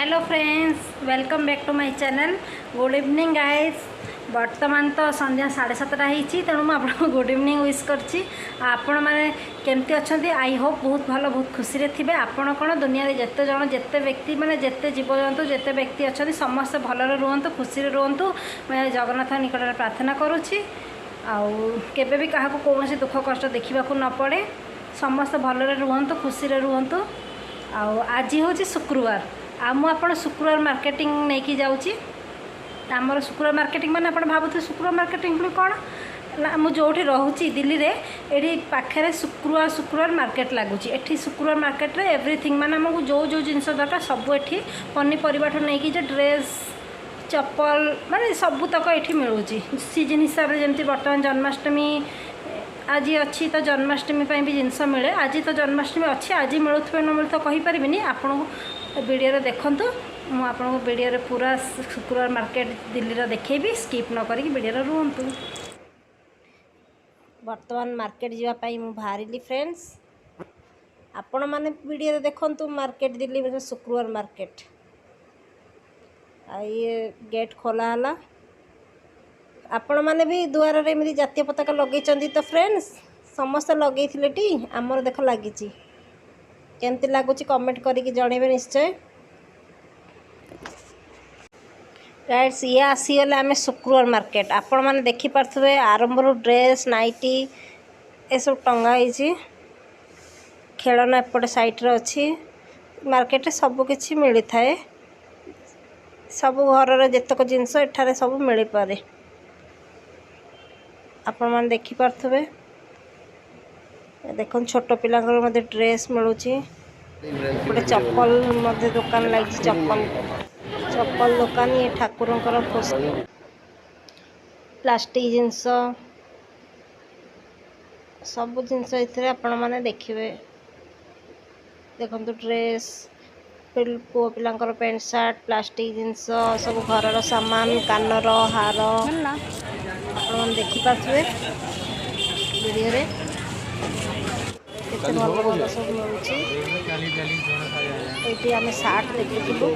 Hello friends, welcome back to my channel. Good evening guys. ବର୍ତ୍ତମାନ ତ ସନ୍ଧ୍ୟା 7:30 ହେଇଛି, ତେଣୁ ମୁଁ ଆପଣଙ୍କୁ ଗୁଡ଼୍ ଇଭିନିଂ ୱିଶ୍ କରିଛି। ଆଉ ଆପଣମାନେ କେମିତି ଅଛନ୍ତି? I Hope ବହୁତ ଭଲ, ବହୁତ ଖୁସିରେ ଥିବେ। ଆପଣ କ'ଣ, ଦୁନିଆରେ ଯେତେ ଜଣ, ଯେତେ ବ୍ୟକ୍ତି, ମାନେ ଯେତେ ଜୀବଜନ୍ତୁ, ଯେତେ ବ୍ୟକ୍ତି ଅଛନ୍ତି, ସମସ୍ତେ ଭଲରେ ରୁହନ୍ତୁ, ଖୁସିରେ ରୁହନ୍ତୁ, ମୁଁ ଜଗନ୍ନାଥ ନିକଟରେ ପ୍ରାର୍ଥନା କରୁଛି। ଆଉ କେବେ ବି କାହାକୁ କୌଣସି ଦୁଃଖ କଷ୍ଟ ଦେଖିବାକୁ ନ ପଡ଼େ। ସମସ୍ତେ ଭଲରେ ରୁହନ୍ତୁ, ଖୁସିରେ ରୁହନ୍ତୁ। ଆଉ ଆଜି ହେଉଛି ଶୁକ୍ରବାର, ଆଉ ମୁଁ ଆପଣ ଶୁକ୍ରବାର ମାର୍କେଟିଂ ନେଇକି ଯାଉଛି। ଆମର ଶୁକ୍ରବାର ମାର୍କେଟିଂ ମାନେ ଆପଣ ଭାବୁଥିବେ ଶୁକ୍ରବାର ମାର୍କେଟିଂ ପୁଣି କ'ଣ ନା, ମୁଁ ଯେଉଁଠି ରହୁଛି ଦିଲ୍ଲୀରେ, ଏଠି ପାଖରେ ଶୁକ୍ରବାର ଶୁକ୍ରବାର ମାର୍କେଟ ଲାଗୁଛି। ଏଠି ଶୁକ୍ରବାର ମାର୍କେଟରେ ଏଭ୍ରିଥିଙ୍ଗ, ମାନେ ଆମକୁ ଯେଉଁ ଯେଉଁ ଜିନିଷ ଦରକାର ସବୁ ଏଠି, ପନିପରିବାଠୁ ନେଇକି ଯେ ଡ୍ରେସ୍, ଚପଲ, ମାନେ ସବୁତକ ଏଠି ମିଳୁଛି। ସିଜିନ୍ ହିସାବରେ, ଯେମିତି ବର୍ତ୍ତମାନ ଜନ୍ମାଷ୍ଟମୀ ଆଜି ଅଛି, ତ ଜନ୍ମାଷ୍ଟମୀ ପାଇଁ ବି ଜିନିଷ ମିଳେ। ଆଜି ତ ଜନ୍ମାଷ୍ଟମୀ ଅଛି, ଆଜି ମିଳୁଥିବେ ନ ମିଳୁଥିବ କହିପାରିବିନି। ଆପଣଙ୍କୁ ଭିଡ଼ିଓରେ ଦେଖନ୍ତୁ, ମୁଁ ଆପଣଙ୍କୁ ଭିଡ଼ିଓରେ ପୁରା ଶୁକ୍ରବାର ମାର୍କେଟ ଦିଲ୍ଲୀର ଦେଖେଇବି। ସ୍କିପ୍ ନ କରିକି ଭିଡ଼ିଓରେ ରୁହନ୍ତୁ। ବର୍ତ୍ତମାନ ମାର୍କେଟ ଯିବା ପାଇଁ ମୁଁ ବାହାରିଲି। ଫ୍ରେଣ୍ଡସ୍, ଆପଣମାନେ ଭିଡ଼ିଓରେ ଦେଖନ୍ତୁ ମାର୍କେଟ, ଦିଲ୍ଲୀ ଶୁକ୍ରବାର ମାର୍କେଟ। ଆଉ ଇଏ ଗେଟ୍ ଖୋଲା ହେଲା। ଆପଣମାନେ ବି ଦୁଆରରେ ଏମିତି ଜାତୀୟ ପତାକା ଲଗେଇଛନ୍ତି ତ ଫ୍ରେଣ୍ଡସ୍? ସମସ୍ତେ ଲଗେଇଥିଲେ ଟି? ଆମର ଦେଖ ଲାଗିଛି। କେମିତି ଲାଗୁଛି କମେଣ୍ଟ କରିକି ଜଣେଇବେ ନିଶ୍ଚୟ। ଗାଇଡ୍ସ, ଇଏ ଆସିଗଲେ ଆମେ ଶୁକ୍ରବାର ମାର୍କେଟ। ଆପଣମାନେ ଦେଖିପାରୁଥିବେ, ଆରମ୍ଭରୁ ଡ୍ରେସ୍, ନାଇଟି ଏସବୁ ଟଙ୍ଗା ହେଇଛି। ଖେଳନା ଏପଟେ ସାଇଡ଼୍ରେ ଅଛି। ମାର୍କେଟରେ ସବୁ କିଛି ମିଳିଥାଏ। ସବୁ ଘରର ଯେତେକ ଜିନିଷ ଏଠାରେ ସବୁ ମିଳିପାରେ। ଆପଣମାନେ ଦେଖିପାରୁଥିବେ। ଦେଖନ୍ତୁ, ଛୋଟ ପିଲାଙ୍କର ମଧ୍ୟ ଡ୍ରେସ୍ ମିଳୁଛି। ଏପଟେ ଚପଲ ମଧ୍ୟ ଦୋକାନ ଲାଗିଛି, ଚପଲ ଚପଲ ଦୋକାନ। ଇଏ ଠାକୁରଙ୍କର ପ୍ଲାଷ୍ଟିକ୍ ଜିନିଷ, ସବୁ ଜିନିଷ ଏଥିରେ ଆପଣମାନେ ଦେଖିବେ। ଦେଖନ୍ତୁ, ଡ୍ରେସ୍, ପୁଅ ପିଲାଙ୍କର ପ୍ୟାଣ୍ଟ ସାର୍ଟ, ପ୍ଲାଷ୍ଟିକ୍ ଜିନିଷ, ସବୁ ଘରର ସାମାନ, କାନର ହାର, ଆପଣମାନେ ଦେଖିପାରୁଥିବେ ଭିଡ଼ିଓରେ କେତେ ଭଲ ଭଲ ସବୁ ମିଳୁଛି। ଏଇଠି ଆମେ ସାର୍ଟ ଦେଖୁଥିଲୁ।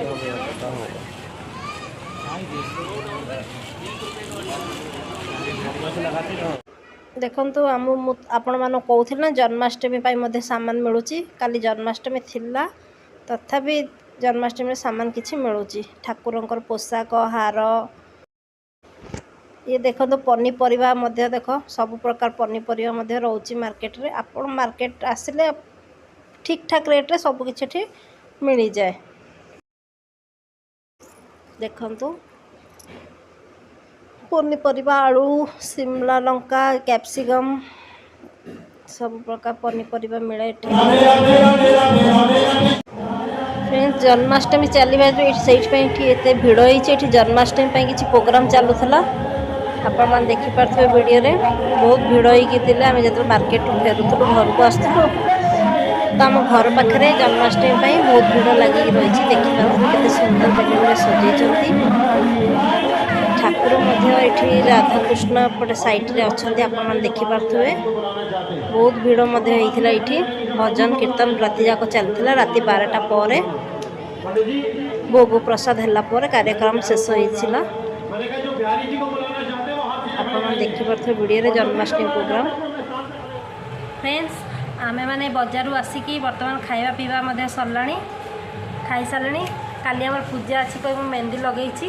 ଦେଖନ୍ତୁ, ଆମ ମୁଁ ଆପଣମାନଙ୍କୁ କହୁଥିଲି ନା, ଜନ୍ମାଷ୍ଟମୀ ପାଇଁ ମଧ୍ୟ ସାମାନ ମିଳୁଛି। କାଲି ଜନ୍ମାଷ୍ଟମୀ ଥିଲା, ତଥାପି ଜନ୍ମାଷ୍ଟମୀରେ ସାମାନ କିଛି ମିଳୁଛି, ଠାକୁରଙ୍କର ପୋଷାକ, ହାର। ଇଏ ଦେଖନ୍ତୁ, ପନିପରିବା ମଧ୍ୟ ଦେଖ, ସବୁ ପ୍ରକାର ପନିପରିବା ମଧ୍ୟ ରହୁଛି ମାର୍କେଟରେ। ଆପଣ ମାର୍କେଟ ଆସିଲେ ଠିକ୍ ଠାକ୍ ରେଟ୍ରେ ସବୁ କିଛି ଏଠି ମିଳିଯାଏ। ଦେଖନ୍ତୁ, ପନିପରିବା, ଆଳୁ, ସିମଲା ଲଙ୍କା, କ୍ୟାପ୍ସିକମ୍, ସବୁ ପ୍ରକାର ପନିପରିବା ମିଳେ ଏଠି। ଫ୍ରେଣ୍ଡସ୍, ଜନ୍ମାଷ୍ଟମୀ ଚାଲିବା ଏଠି, ସେଇଥିପାଇଁ ଏଠି ଏତେ ଭିଡ଼ ହେଇଛି। ଏଠି ଜନ୍ମାଷ୍ଟମୀ ପାଇଁ କିଛି ପ୍ରୋଗ୍ରାମ୍ ଚାଲୁଥିଲା। ଆପଣମାନେ ଦେଖିପାରୁଥିବେ ଭିଡ଼ିଓରେ, ବହୁତ ଭିଡ଼ ହେଇକି ଥିଲେ। ଆମେ ଯେତେବେଳେ ମାର୍କେଟରୁ ଫେରୁଥିଲୁ, ଘରକୁ ଆସୁଥିଲୁ, ତ ଆମ ଘର ପାଖରେ ଜନ୍ମାଷ୍ଟମୀ ପାଇଁ ବହୁତ ଭିଡ଼ ଲାଗିକି ରହିଛି। ଦେଖିପାରୁଥିବେ କେତେ ସୁନ୍ଦର ବେଲୁନରେ ସଜେଇଛନ୍ତି। ଠାକୁର ମଧ୍ୟ ଏଠି ରାଧାକୃଷ୍ଣ ଏପଟେ ସାଇଡ଼ରେ ଅଛନ୍ତି, ଆପଣମାନେ ଦେଖିପାରୁଥିବେ। ବହୁତ ଭିଡ଼ ମଧ୍ୟ ହେଇଥିଲା ଏଇଠି। ଭଜନ କୀର୍ତ୍ତନ ରାତି ଯାକ ଚାଲିଥିଲା। ରାତି 12ଟା ପରେ ଭୋଗ ପ୍ରସାଦ ହେଲା ପରେ କାର୍ଯ୍ୟକ୍ରମ ଶେଷ ହେଇଥିଲା। ଆପଣମାନେ ଦେଖିପାରୁଥିବେ ଭିଡ଼ିଓରେ ଜନ୍ମାଷ୍ଟମୀ ପ୍ରୋଗ୍ରାମ। ଫ୍ରେଣ୍ଡସ୍, ଆମେମାନେ ବଜାରରୁ ଆସିକି ବର୍ତ୍ତମାନ ଖାଇବା ପିଇବା ମଧ୍ୟ ସରିଲାଣି, ଖାଇସାରିଲିଣି। କାଲି ଆମର ପୂଜା ଅଛି କହି ମୁଁ ମେହେନ୍ଦି ଲଗେଇଛି।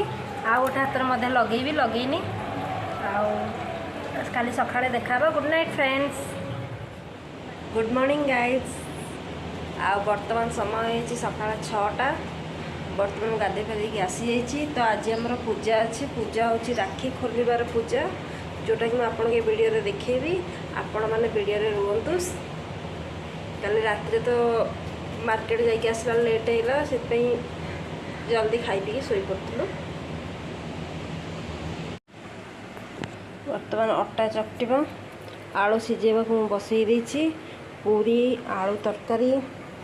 ଆଉ ଗୋଟେ ହାତରେ ମଧ୍ୟ ଲଗେଇବି, ଲଗେଇନି। ଆଉ କାଲି ସକାଳେ ଦେଖା ହେବ। Good night friends. Good morning guys. ଆଉ ବର୍ତ୍ତମାନ ସମୟ ହେଇଛି ସକାଳ 6ଟା। ବର୍ତ୍ତମାନ ମୁଁ ଗାଧୋଇ ଫାଧେଇକି ଆସିଯାଇଛି। ତ ଆଜି ଆମର ପୂଜା ଅଛି। ପୂଜା ହେଉଛି ରାକ୍ଷୀ ଖୋଲିବାର ପୂଜା, ଯେଉଁଟାକି ମୁଁ ଆପଣଙ୍କୁ ଏ ଭିଡ଼ିଓରେ ଦେଖେଇବି। ଆପଣମାନେ ଭିଡ଼ିଓରେ ରୁହନ୍ତୁ। କାଲି ରାତିରେ ତ ମାର୍କେଟ ଯାଇକି ଆସିଲା ଲେଟ୍ ହେଇଗଲା, ସେଥିପାଇଁ ଜଲ୍ଦି ଖାଇ ପିଇକି ଶୋଇପଡ଼ିଥିଲୁ। ବର୍ତ୍ତମାନ ଅଟା ଚକଟିବା, ଆଳୁ ସିଝେଇବାକୁ ମୁଁ ବସେଇ ଦେଇଛି। ପୁରୀ ଆଳୁ ତରକାରୀ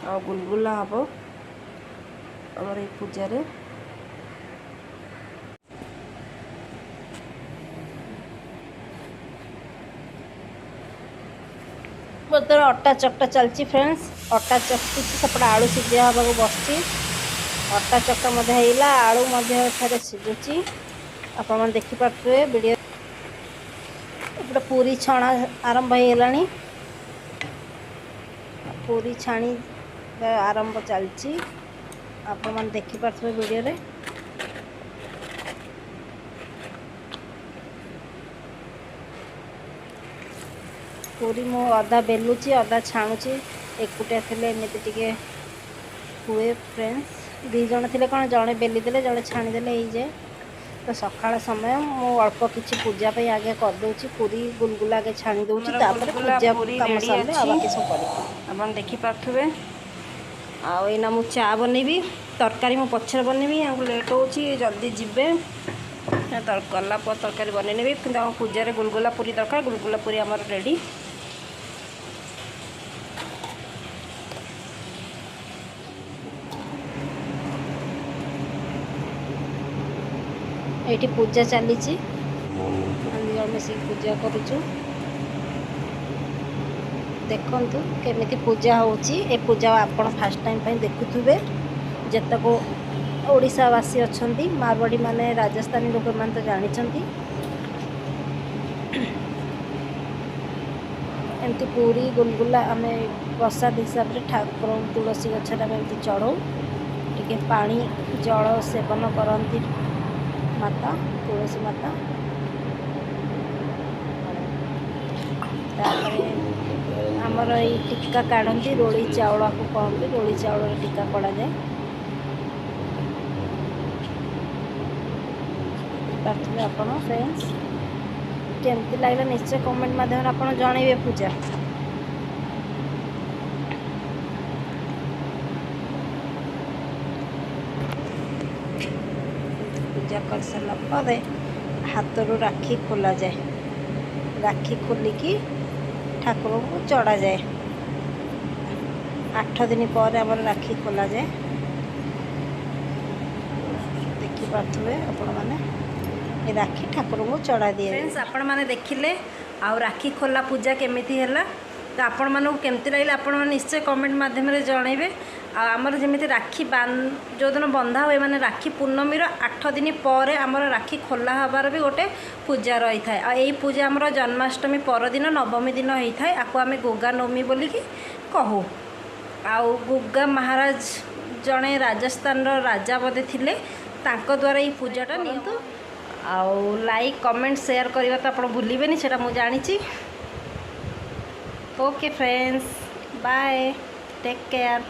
ଆଉ ଗୁଲଗୁଲା ହେବ ଆମର ଏଇ ପୂଜାରେ। ବର୍ତ୍ତମାନ ଅଟା ଚକଟା ଚାଲିଛି ଫ୍ରେଣ୍ଡସ୍। ଅଟା ଚକଟୁଛି, ସେପଟେ ଆଳୁ ସିଝା ହେବାକୁ ବସିଛି। ଅଟା ଚକା ମଧ୍ୟ ହେଇଲା, ଆଳୁ ମଧ୍ୟ ଏଠାରେ ସିଝୁଛି, ଆପଣମାନେ ଦେଖିପାରୁଥିବେ ଭିଡ଼ିଓ। ଏପଟେ ପୁରୀ ଛଣା ଆରମ୍ଭ ହେଇଗଲାଣି। ପୁରୀ ଛାଣି ଆରମ୍ଭ ଚାଲିଛି, ଆପଣମାନେ ଦେଖିପାରୁଥିବେ ଭିଡ଼ିଓରେ। ପୁରୀ ମୁଁ ଅଧା ବେଲୁଛି, ଅଧା ଛାଣୁଛି। ଏକୁଟିଆ ଥିଲେ ଏମିତି ଟିକେ ହୁଏ ଫ୍ରେଣ୍ଡସ୍। 2 ଜଣ ଥିଲେ କ'ଣ, ଜଣେ ବେଲି ଦେଲେ ଜଣେ ଛାଣିଦେଲେ ହେଇଯାଏ। ତ ସକାଳ ସମୟ, ମୁଁ ଅଳ୍ପ କିଛି ପୂଜା ପାଇଁ ଆଗେ କରିଦେଉଛି। ପୁରୀ ଗୁଲଗୁଲା ଆଗେ ଛାଣି ଦେଉଛି, ତାପରେ ପୂଜା କାମ ସରିଲେ ଆଉ ବାକି ସବୁ କରିବି। ଆପଣ ଦେଖିପାରୁଥିବେ। ଆଉ ଏଇନା ମୁଁ ଚା ବନେଇବି, ତରକାରୀ ମୁଁ ପଛରେ ବନେଇବି। ଆମକୁ ଲେଟ୍ ହେଉଛି, ଜଲ୍ଦି ଯିବେ, ଗଲା ପରେ ତରକାରୀ ବନେଇ ନେବି। କିନ୍ତୁ ଆମ ପୂଜାରେ ଗୁଲଗୁଲା ପୁରୀ ଦରକାର। ଗୁଲଗୁଲା ପୁରୀ ଆମର ରେଡ଼ି। ଏଇଠି ପୂଜା ଚାଲିଛି, ଆମେ 2 ଜଣ ମିଶିକି ପୂଜା କରୁଛୁ। ଦେଖନ୍ତୁ କେମିତି ପୂଜା ହେଉଛି। ଏ ପୂଜା ଆପଣ ଫାର୍ଷ୍ଟ ଟାଇମ୍ ପାଇଁ ଦେଖୁଥିବେ। ଯେତେକ ଓଡ଼ିଶାବାସୀ ଅଛନ୍ତି, ମାରୱାଡ଼ି ମାନେ, ରାଜସ୍ଥାନୀ ଲୋକମାନେ ତ ଜାଣିଛନ୍ତି। ଏମିତି ପୁରୀ ଗୁଲଗୁଲା ଆମେ ପ୍ରସାଦ ହିସାବରେ ଠାକୁର ତୁଳସୀ ଗଛରେ ଆମେ ଏମିତି ଚଢ଼ଉ। ଟିକେ ପାଣି ଜଳ ସେବନ କରନ୍ତି ମାତା ତୁଳସୀ ମାତା। ତାପରେ ଆମର ଏଇ ଟୀକା କାଢ଼ନ୍ତି, ରୋଳି ଚାଉଳକୁ କହନ୍ତି, ରୋଳି ଚାଉଳରେ ଟୀକା କଢ଼ାଯାଏ। ଦେଖିପାରୁଥିବେ ଆପଣ ଫ୍ରେଣ୍ଡସ୍। କେମିତି ଲାଗିଲା ନିଶ୍ଚୟ କମେଣ୍ଟ ମାଧ୍ୟମରେ ଆପଣ ଜଣାଇବେ। ପୂଜା ପୂଜା କରିସାରିଲା ପରେ ହାତରୁ ରାକ୍ଷୀ ଖୋଲାଯାଏ। ରାକ୍ଷୀ ଖୋଲିକି ଠାକୁରଙ୍କୁ ଚଢ଼ାଯାଏ। 8 ଦିନ ପରେ ଆମର ରାକ୍ଷୀ ଖୋଲାଯାଏ। ଦେଖିପାରୁଥିବେ ଆପଣମାନେ, ଏ ରାକ୍ଷୀ ଠାକୁରଙ୍କୁ ଚଢ଼ା ଦିଏ। ଫ୍ରେଣ୍ଡସ୍, ଆପଣମାନେ ଦେଖିଲେ ଆଉ ରାକ୍ଷୀ ଖୋଲା ପୂଜା କେମିତି ହେଲା। ତ ଆପଣମାନଙ୍କୁ କେମିତି ଲାଗିଲା ଆପଣମାନେ ନିଶ୍ଚୟ କମେଣ୍ଟ ମାଧ୍ୟମରେ ଜଣାଇବେ। ଆଉ ଆମର ଯେମିତି ରାକ୍ଷୀ ଯେଉଁଦିନ ବନ୍ଧା ହୁଏ, ମାନେ ରାକ୍ଷୀ ପୂର୍ଣ୍ଣମୀର 8 ଦିନ ପରେ ଆମର ରାକ୍ଷୀ ଖୋଲା ହେବାର ବି ଗୋଟେ ପୂଜା ରହିଥାଏ। ଆଉ ଏଇ ପୂଜା ଆମର ଜନ୍ମାଷ୍ଟମୀ ପରଦିନ ନବମୀ ଦିନ ହେଇଥାଏ। ଆକୁ ଆମେ ଗୁଗା ନବମୀ ବୋଲିକି କହୁ। ଆଉ ଗୁଗା ମହାରାଜ ଜଣେ ରାଜସ୍ଥାନର ରାଜା ବୋଧେ ଥିଲେ, ତାଙ୍କ ଦ୍ୱାରା ଏଇ ପୂଜାଟା ନିଅନ୍ତୁ। ଆଉ ଲାଇକ୍ କମେଣ୍ଟ ସେୟାର କରିବା ତ ଆପଣ ଭୁଲିବେନି, ସେଇଟା ମୁଁ ଜାଣିଛି। Okay friends, bye, take care.